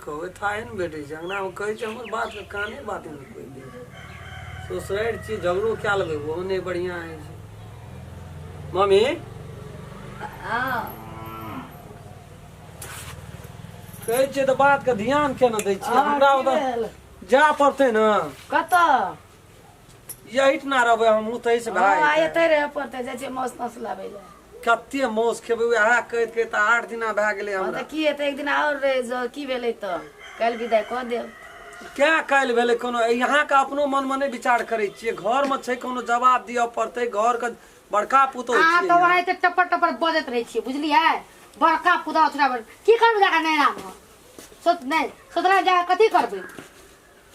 कहबै थाहे ने भेटै छै अंगनामे कहै छै हमर बातके काने बात नहि कोइ दै छै ससुरारि छियै झगड़ो कए लेबै ओहो नहि बढ़िआँ होइ छै मम्मी हँ कहै छियै तऽ बातके ध्यान केना दै छियै हमरा की ओतऽ भेल? जाय पड़तै ने कतऽ यहीठना रहबै हमहूँ ताहिसँ हँ, भए आइ जेतै। एतै रहै पड़तै जाइ छियै मासु तासु लाबै लए कते मासु खेबै उएह कहैत कहैत 8 दिना भए गेलै हँ हमरा तऽ की हेतै एक दिन आओर रहि जाउ की भेलै तऽ काल्हि विदाइ कऽ देब क्या काल्हि भेलै कोनो यहाँके अपनो मनमे नहि विचार करै छियै घरमे छै कोनो जवाब दिअ पड़तै घरके बड़का पुतोह अहाँ छियै तऽ ओनाहिते टपर टपर बजैत रहै छियै बुझलियै बड़का पुतौह छोटा बड़ की करबै जाकऽ नैहरामे सोच नहि सोचना जाकऽ कथी करबै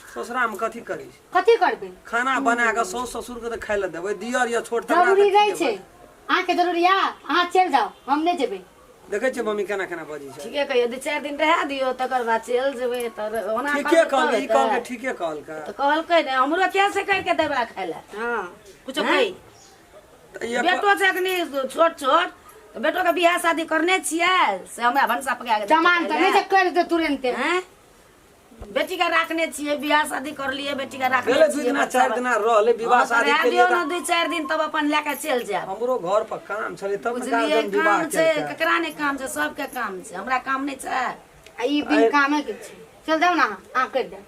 ससुरामे कथी करै छै कथी करबै खाना बना कऽ साउस ससुरके तऽ खाइ लए देबै दियर या छोट तकरा तऽ जरूरी नहि खिएबै। छै अहाँके जरूरी या अहाँ चलि जाउ हम नहि जेबै देखै छियै मम्मी केना केना बजै छै ठीके कहियो 2-4 दिन रहा दियौ तकर बाद चलि जेबै तऽ ओना ठीके करबै कहल तब ई कहलकै हेतै। ठीके कहलकै तऽ कहलकै ने हमरो के से कहि के देबला खाय लए हँ कुछो हैं? कही तऽ ई बेटो छै अखनी छोट छोट तऽ बेटो के बियाह शादी करने छियै से हमरा भनसा पका के देतै जमान तऽ खाय नहि लए? छै करि दे तुरन्ते हैं? बेटी के राखने छियै बियाह शादी करलियै बेटी के राखने भेलै दू छियै दिना बच्चा चारि दिना रहलै विवाह हँ, तऽ शादी रहए के दियौ लिए ने 2-4 दिन तब अपन लए के चलि जायब हमरो घर पर काम छलै तब ने बुझलियै गार्जियन विवाह काम छै केलकै ककरा नहि काम छै सबके काम छै हमरा काम नहि छै आ ई बिन कामे के छै चल जाउ ने अहाँ अहाँ करि देब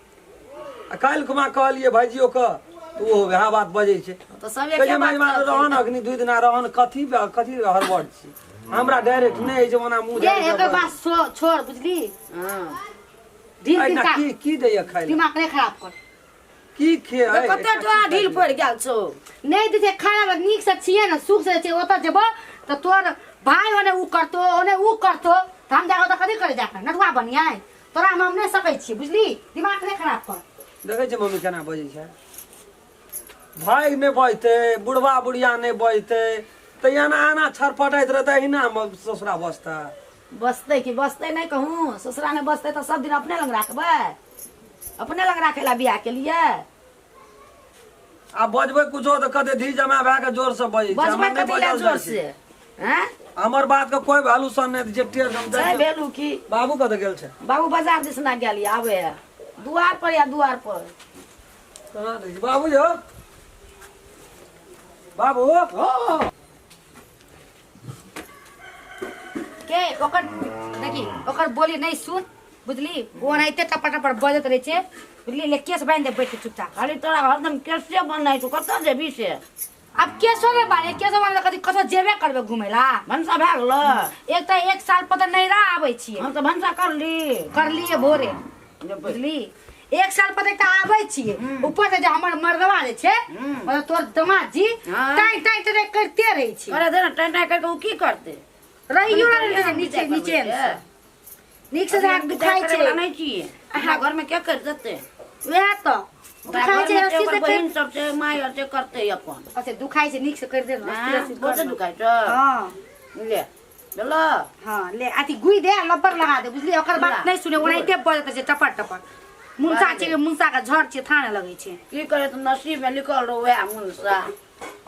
आ काल्हि खुमा कहलियै भाइजियो के तऽ ओहो वएह बात बजै छै तऽ सब एके कहियो बात मेजबान कहतै। रहन अखनी 2 दिना रहन कथी कथी हड़बड़ छी हमरा डायरेक्ट नहि होइ छै ओना मुँह जे झाड़ि कऽ एकर बात छोड़ बुझली हँ ढील एहिना दिमाग की की दैया खाइ लए दिमाग नहि खराब कर की खे तऽ कते टोआ ढील पड़ि गेल छौ नहि दै छै खाना बस नीक से छियै ने सुख से छै ओतऽ जेबो तऽ तोर भाय ओने उ करतो ओने उ करतो तऽ हम जाकऽ ओतऽ कथी करे जाकऽ नटुआ बनियै तोरा हम नहि सकै छियै बुझली दिमाग नहि खराब कर देखै छै मम्मी केना बजै छै भाय नहि बजतै बुढ़बा बुढ़िया नहि बजतै तऽ एना एना छरपटाइत रहतै एहिना ससुरा बसतै बसतै कि बसतै नहि कहूँ ससुरा नहि बसतै तऽ सब दिन अपने लग राखबै अपने लग राखै ला बियाह केलियै आ बजबै कुछो तऽ कहतै धी जमा भए कऽ जोरसँ बजै छै बजबै हमरा नहि कथी ला बजल जोर जाइ छै से हैं हमर बात के कोई वैल्यू सन नहि दै छै टेढ़ हम छै जाइ भेलू की बाबू कतऽ गेल छै बाबू बाजार दिस ना गेल आबै है दुआर पर या दुआर पर कहाँ दै छै बाबू यौ बाबू के ओकर देखी ओकर बोली नहि सुन बुझली ओ ओनाहिते टपर टपर बजैत रहै छै बुझली ले केस बान्हि दे बैठ के चुपचाप खाली तोरा हरदम केसे बननाइ छौ कतऽ जेबी से आब केसो नहि बान्हे केसो बान्हे कथी कतऽ जेबे करबै घुमै ला भनसा भए गेलो एक तऽ एक साल पर तऽ नैहरा आबै छियै हम तऽ भनसा करली करलियै भोरे बुझली एक साल पर एकटा आबै छियै ऊपर से जे हमर मर्दवा जे छै मतलब तोर दमाद जी टाइ टाइ टाइ करिते रहै छै करे दे ने टाइ टाइ करके ओ की करतै रहियो नहि दै छै नीचे नीचे नीक से जरा दुखाइ छै नहि छियै अपना घर में क्या कर देते वएह तऽ दुखाइ छै रस्सी से बहिन सब छै माय आर छै करतै अपन अच्छा दुखाइ छै नीक से कर दे ने रस्सी बहुते दुखाइ छै हँ ले बुझलो हँ ले अथी गुइ दे आ लब्बर लगा दे बुझली ओकर बात नहि सुने ओनाहिते बजैत छै टपर टपर मुनसा छै मुनसा के झड़ छै थाने लगै छै की करे तऽ नसीब में लिखल रहो वएह मुनसा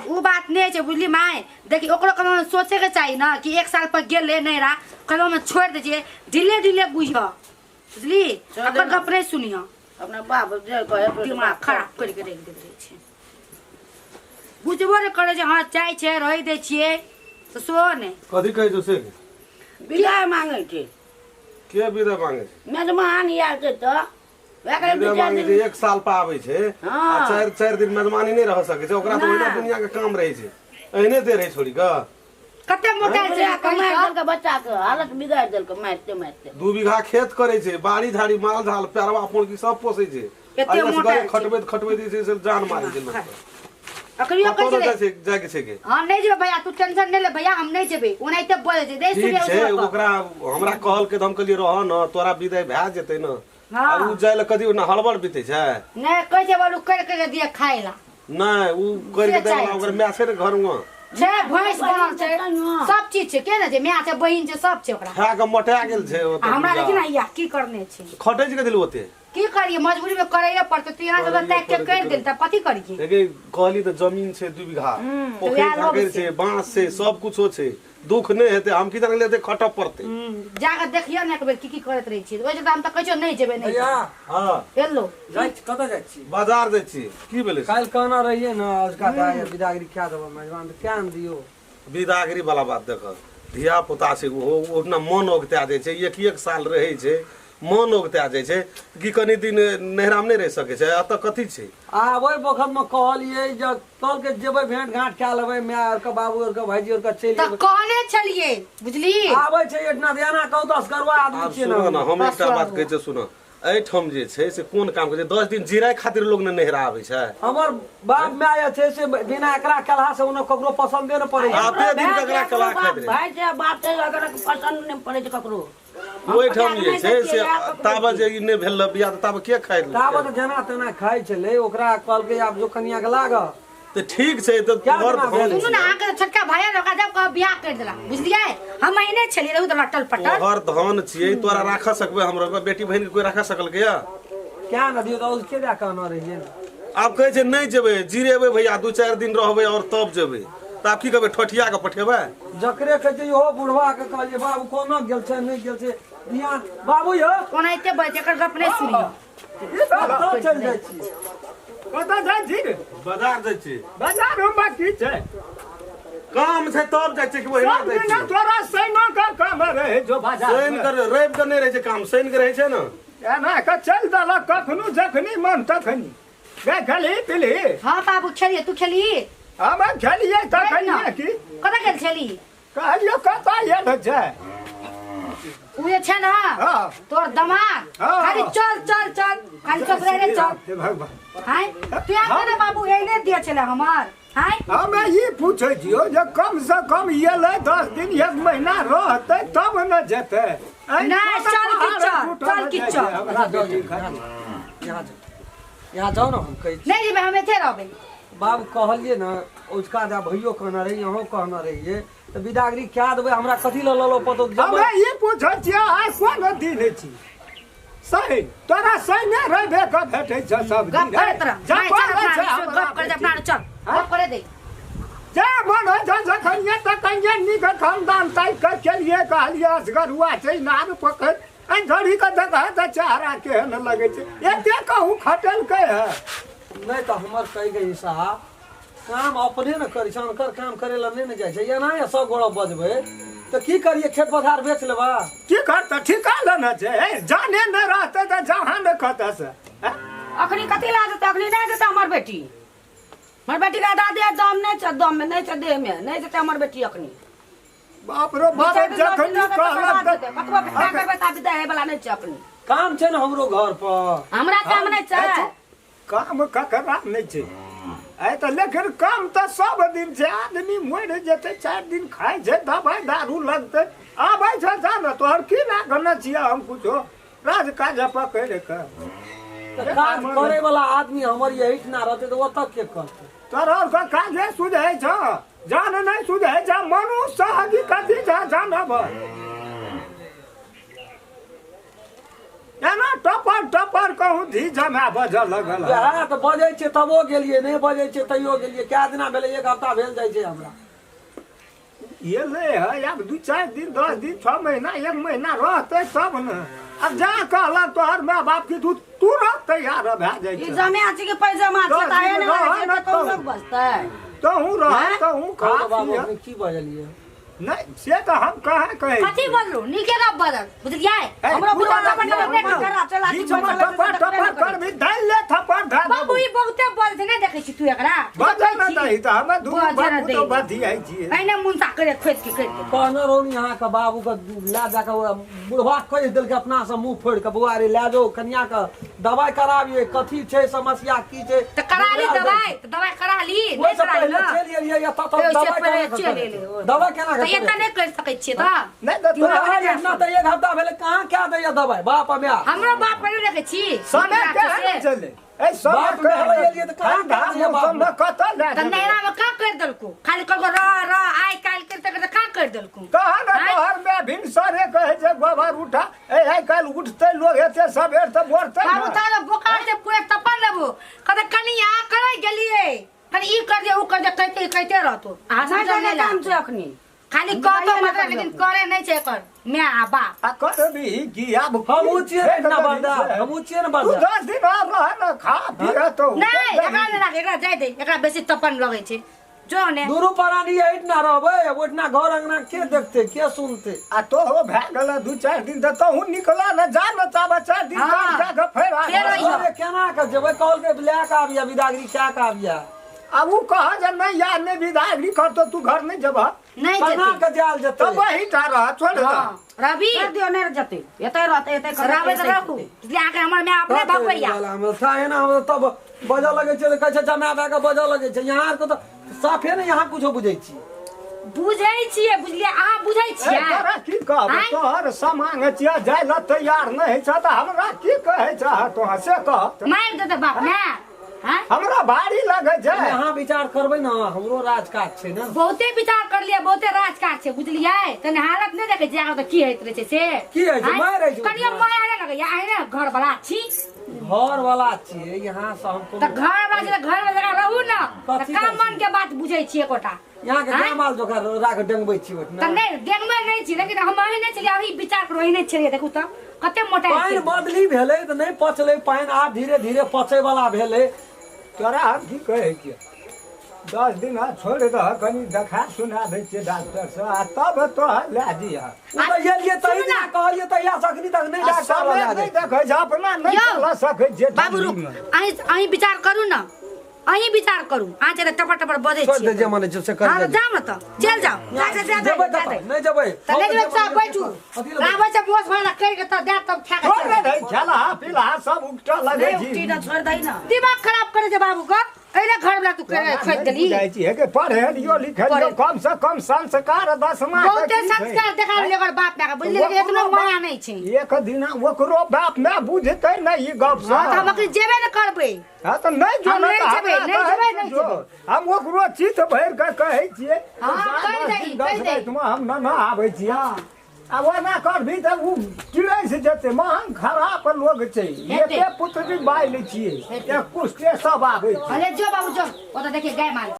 ओ बात नहि छै बुझली माय देखी ओकरो कनो सोचे के चाही ना कि एक साल पर गेले नहीं रहा कनो में छोड़ दे छियै ढीले ढीले बुझ बुझली छोड़ ओकर दे। गप नहीं सुनिह अपना बाप जे कहे तो दिमाग खराब करि के रखि देने छै बुझबो नहि करै छै हँ चाय छै रहि दै छियै तऽ सेहो नहि कथी कहै छौ से विदा मांगे छै के विदा मांगे छै मेजमान आयल छै तऽ वएह कहै विदा 2-4 मांगे दिन छै एक साल पर आबै छै हँ। आ चारि चारि दिन मेजबानी नहि रह सकै छै ओकरा तऽ ओहिना नहि। दुनिया के काम रहै छै एहने दे रहै छोड़ी कऽ कते मोटायल छै बुढ़िया के मारि देलकै बच्चा के हालत बिगाड़ि देलकै मारिते मारिते 2 बीघा खेत करै छै बाड़ी झाड़ी माल झाल पेरवा पोड़की सब पोसै छै एते आ एसगरे मोटायल छै। खटबैत खटबैत जे छै से जान मारै छै लोक अकरियो कतौ कहै नहि छलै जाइ छै जाइके छै के हम नहि जेबै भैया तू टेंशन नहि ले भैया हम नहि जेबै ओनाहिते बजै छै नहीं ठीक सुनिए छै ओकरा ओकरा हमरा कहलकै तऽ हम कहलियै रह न तोरा विदाई भए जेतै ने हँ। आ उ जाय लए कथी ओना हड़बड़ बीतै छै नहि कहै छै बोलू करि करि दिए खाय ला नहि उ करि के से दै चाही वला ओकर माय छै ने घरमे छै भैंस बनल छै सब चीज छै के ने छै माय छै बहिन छै सब छै ओकरा खा कऽ मोटा गेल छै आ ओतऽ हमरा बुढ़िया। देखी ने या की करने छै खटै छै कथी लए ओते की करिए मजबूरी में करैए पड़तै। तू यहाँ से ताकि के कर देल तब कथी करिए? देखी कहली तऽ जमीन छै 2 बीघा, तऽ पोखरि वएह लोभ झाँकरि छै। छै, बाँस छै, सब कुछो छै, दुख नहि हेतै। हम की जाने हेतै खटऽ पड़तै। जाके देखियौ ने एक बेर की की करैत रहै छियै। ओहि हम तऽ कहै छियौ नहि जेबै, नहि। भैया। हँ। हेलो। जाइ छी, कतऽ जाइ छी? बाजार जाइ छी। की भेलै? काल्हि कहना रहियै ने अजुका दाइ बिदागरी खा देबै मेजबान, तऽ क्या ने दियौ। बिदागरी वाला बात देख, धिया पुता छै, ओहो ओहिना मन औगता जाइ छै। एक एक साल रहै छै, मन औगता जाइ छै कि कनि दिन नैहरामे नहि रहि सकै छै। एतऽ कथी छै? आ ओहि बखतमे कहलियै जे कहलकै जेबै भेंट घाट कए लेबै माय आरके, बाबू आरके, भाईजी आरके, चलि तऽ जेबै। कहने छलियै बुझली। आबै छै एहिठिना तऽ एना कहू दस करवा आदमी आब छियै सुनऽ ने। ने, हम एकटा बस बात बाबू। कहै छियै, सुनऽ, एहिठाम जे छै से कोन काम करै छै? 10 दिन जिराय खातिर लोग ने नैहरा आबै छै। हमर बाप माय जे छै से बिना एकरा केलहा से ओना ककरो पसन्दे ने पड़ै छै। आते दिन ककरा कला खाइत रहै? भाय छै, बाप छै, अगर पसन्द नहि पड़ै छै ककरो। ओहिठाम जे छै से ताबे जे ई नहि भेल रहै बियाह, तऽ ताबे के खाइत? ताबत जेना तेना खाइ छलै, ओकरा कहलकै आब जो कनिया के लागऽ। तऽ ठीक छै तऽ क्या तोहर दिना धन भेल? सुनू ने, अहाँके छोटका भाई ने ओकरा जब कहब बियाह कर देला बुझलियै। हम एहने छलियै रहू तऽ लटल पटल। तोहर धन छियै, तोरा राख सकबै? हमरा बेटी बहिन के कोई राख सकलकै या? क्या ने दियौ तऽ के दए कहना रहियै ने। आब कहै छै नहि जेबै, जिरेबै भैया, 2-4 दिन रहबै और तब जेबै। तऽ आब की कहबै, ठठिया के पठेबै? जकरे कहै छै इहो बुढ़वा के कहलियै बाबू कोना गेल छै नहि गेल छै ध्यान बाबू यौ। ओनाहिते बज, एकर गप नहि सुनियौ। कतऽ चलि जाइ छी? कतऽ जाइ छी रे? बाजार जाइ छी। बाजार हम की छै? काम छै तब जाइ छै कि ओहिना सब जाइ दिना छी? तोरा सैनो के काम रहै छौ बाजार शनि के रवि के नहि रहै छै काम, शनि के रहै छै ने। एना के चलि देलक कखनो, जखनी मन तखनी। गे खेलही पिलही? हाँ बाबू खेलिए, तू खेली? हम खेलियै तखनिये की। कतऽ गेल छली? कहलियौ कतऽ एल छै। उ जे छै ने हँ। तोर दमाद हँ। खाली चल चल चल, खाली ससुराले चल। हे भगवान। हाय तू आब ने बाबू एहने दिया छले हमर। हाय हमे ई पूछै छियौ जे कम से कम एलै 10 दिन 1 महीना रहतै तब ने जेतै। नहि, चल की चल, चल की चल। हमरा बेटी खातिर। यहाँ जाउ, यहाँ जाउ ने, हम कहै छी। नहि जेबै, हम एते रहबै। बाबू कहलियै ने औझका जा भैयो कहने रहियै, अहूँ कहने रहियै तऽ बिदागरी कए देबै, हमरा कथी लऽ ललो पतो हमे जेबै। ई पूछै छियै आइ कोन दिन छी? सही तोरा सैने रहिबे के भेटै छ सब गप दिन। करैत रह। जा नहि, चल पड़ै अपना छै आर, हमरा गप कर बेटी। अपना आर, चल गप करे दे। जे मन होइ छै जखनिये तखनिये नीक खानदान ताकि कऽ केलियै, कहलियै असगरुआ छै, नार पकड़ि एहि घड़ी के देखह तऽ चेहरा केहन लगै छै। एते कहूँ खटलकै है? नहि तऽ हमर कहि के हिसाब काम अपने ने करै छै, अनकर काम करे लए नहि ने जाइ छै। एना सब गोड़ा बजबै तऽ की करियै? खेत पथार बेच लेबै? की करतै, ठीका लेने छै। हे, जाने नहि रहतै तऽ जहाँ ने कतऽ से हैं? अखनी कथी ला देतै? अखनी नहि देतै हमर बेटी। हमर बेटी के आधा देह दम नहि छै, दम में नहि छै, देह में नहि जेतै हमर बेटी अखनी। बाप रो बाप, जखनी कहलक तऽ कतबो खर्चा करबै तऽ विदा होय वाला नहि छै अखनी। काम छै ने हमरो घर पर। हमरा काम नहि छै। काम ककरा नहि छै आइ तऽ? लेकिन काम तऽ सब दिन छै। आदमी मरि जेतै 4 दिन खाइ छै, दबाइ दारू लगतै, आबै छै। जा ने, तोहर की लागल छियै? हम कुछो राज काज पकड़ि कऽ तऽ काज करे वाला आदमी हमर एहिठिना रहतै तऽ ओतऽ के करतै? तोहर के काजे सुझै छ, जान नहि सुझै छ। मनुष्य हगी कथी छ जानब? एना टपर टपर कहूँ धी जमा बजऽ लगल है। वएह तऽ बजै छै तबो गेलियै, नहि बजै छै तैयो गेलियै। कए दिना भेलै? 1 हफ्ता भेल जाइ छै हमरा। एलै है आब 2-4 दिन, 10 दिन, 6 महीना, 1 महीना रहतै तब ने। आब जा कहलक तोहर माय बाप की तू तुरंत तैयार भए जाइ ई छै। जमा छै कि पैजामा छै? दस तऽ दिन एहन लागै छै रहऽ तऽ कहूँ ने। लोक बजतै? तहूँ रह, तहूँ खा कहू तऽ बाबू पिय। अपने की बजलियै? नहि, से तऽ हम कहाँ कहै कथी छियै। बोललू? नीके गप बजल बुझलियै। ए, हमरो पूरा बुढ़वा रखियै, अपन हमरो। खराब छै, लाठी बीचमे बैठल छै, टपर तऽ टपर देखबे नहि करबी, दालि ले थप्पड़ धऽ बाबू देबौ। ई बहुते बजै छै, नहि देखै छी तू एकरा? बजै ने दही तऽ हमे दुनू बजै ने बाप दही। पुतोह बधियाइ छियै। पहिने मुनसा करे खोदि के करि के। कहने रहौ अहाँके बाबूके लए जाकऽ बुढ़वा कहि देलकै अपना से मुँह फोड़ि कऽ, बौआ रे लए जाउ कनिया के दवाइ कराबियै, कथी छै समस्या की छै। तऽ करा ली दवाइ, तऽ दवाइ करा ली। नहि ओहिसँ करा ली पहिले ने चलि एलियै एतऽ तऽ ओहिसँ दवाइ पहिले केना चलि कऽ एलियै, ओ। दवाइ केना तऽ कऽ एतऽ नहि करि सकै छियै तऽ। नहि तऽ तोरा तोरा एतना तऽ 1 हफ्ता भेलै, कहाँ कए दैया दवाइ बाप आ माय? हमरो बाप के नहि देखै छी समय राखै केहन से। छलै ए समय? बाप केहन माय एलियै तऽ कहाँ ठंडा कए दैया बाप मौसममे कतऽ लए तऽ जेबै? नैहरा में का करि देलकू? खाली कहलको रह रह, आइ काल्हि करिते करिते का करि देलकू? कहाँ ने आँय? तोहर माय भिनसरे कहै छै गोबर उठा, ए आइ काल्हि उठतै लोग एते सबेर तऽ बढ़तै बाबू ने। तारा बोखार से पूरा तपन लेबो कते कनिया करे गेलिए कनि ई कर दे ऊ कर दे कहते कहते रहतो अहाँ नहि सब जाने नहि काम छै अखनी खाली कहतो मतलब लेकिन करे नहीं छै एकर माय आ बाप आ करबी की आब हमहूँ छियै ने इतना बर्दा हमहूँ छियै ने तू बर्दा 10 दिन और रह ने खा पी तो नहीं एकरा नहि राख एकरा जाय दे एकरा बेसी तपन लगै छै जो ने दुनू प्राणी एहिठिना रहबै ओहिठिना घर अंगना के देखते के सुनते आ तो भए गेल 2-4 दिन तऽ तहूँ निकल ने जा ने ताबे 4 दिन हाँ। काम जा कऽ फेर आ फेर अइहऽ। अरे केना के जेबै कहलकै लए कऽ आबिया बिदागरी कए कऽ आबिया आ उ कह जे नहि यार नहि विदागरी करतो तू घर नहि जेबह नहीं केना जेतै के जायल जेतै तऽ वही टा रह छोड़ दे हाँ रवि छोड़ि दियौ नहि जेतै एतै रहतै एतै करतै, रहबै तऽ एतै रहू खेतै। इसलिए अहाँके हमर माय अपने भगवैया एना हम तब बजऽ लगै छै तऽ कहै छै जमा भए कऽ बजऽ लगै छै यहाँ आरके तऽ साफे ने यहाँ कुछो बुझै छी बुझै छियै बुझलियै अहाँ बुझै ए, छियै तोरा की कहब आँय? तोहर समांग छियै जाय लए तैयार नहि होइ छह तऽ हमरा की कहै छह तोहर से कह मारि देतै बाप माय हाँ हमरा भारी लगै छै यहाँ विचार करबै ने हमरो राज काज छै ने बहुते विचार कर लियै बहुते राज काज छै बुझलियै तने हालत नहि देखै छियै आगाँ तऽ की होइत रहै छै से की होइ छै? आँय? मारि होइ छै। कनियो माया नहि लगैया अहीं ने घर वाला छी घर वाला छियै यहाँ से हम तऽ कोनो घर वाला छी तऽ घर वाला जगह रहू ने तऽ कथी काम करै मन के बात बुझै छियै एकोटा यहाँ के आँय? गाय माल जोकर राख डंगबै छी ओहिठिना तऽ नहि देखबै नहि छी लेकिन हम अहीं नहि छलियै अहीं विचार करू अहीं नहि छलियै देखू तऽ कते मोटा पानि बदली भेलै तऽ नहि पचलै पानि आब धीरे धीरे पचै वाला भेलै तोरा हम की कहै छियै 10 दिन छोड़ि दह कनि देखा सुना दै छियै डॉक्टरसँ आ तब तोहर लए जइहऽ ओ तऽ एलियै तही सुनू दिना ना। कहलियै तहिया से अखनी तक नहि आ डॉक्टर समय लगा नहि दै देखै छै अपना नहि यौ, चला सकै छियै बाबू रुक ठण्डीमे। अहीं अहीं विचार करू ने अहीं विचार करू अहाँ छै तऽ टपर टपर बजै छोड़ि दे छियै जे मन छै से कर हँ तऽ जाउ ने तऽ चलि जाउ जा जा जा जेबै जा कतऽ नहि जेबै तऽ नहि जेबै सब बैठू कथी लए आबै छै बोस भरला करि के तऽ देत तब खा के छोड़ चलि दे जाउ। रे, खेलहा पीलहा सब उगटऽ लगै नहि छी उठती तऽ छोड़ि दही ने दिमाग खराब करे छै बाबू के एने घर वाला तू करे तोरा छोड़ि नहि देली बुझाइ छी हे के पढ़े लियो लिखे लियो पढ़े- कम से कम संस्कार दसमा के बहुते की छै? संस्कार देखा लेली ओकर बाप माय के बुझलियै लेकिन एतनो माया नहि छै एक दिना ओकरो बाप माय बुझतै नहि ई गप हँ तऽ हम सब अखन जेबे ने करबै हाँ तऽ नहि जो हम ने नहि तऽ जेबै, हमरा नहि कहै जेबै, छी नहि जो। जेबै। हम ओकरो चित भरि कऽ कहै छियै हाँ, जा कहि 10 दही, दिन, कहि 10 दही। रातिमे हम न आबै छियै आ ओना करबही तऽ ओ चिड़ै से जेतै महान खराब लोग छै हेतै। एके पुत्री बाइल छियै हेतै। एक पुष्टे सब आबै छै अरे जो बाबू जो ओतऽ देखिए गाय माल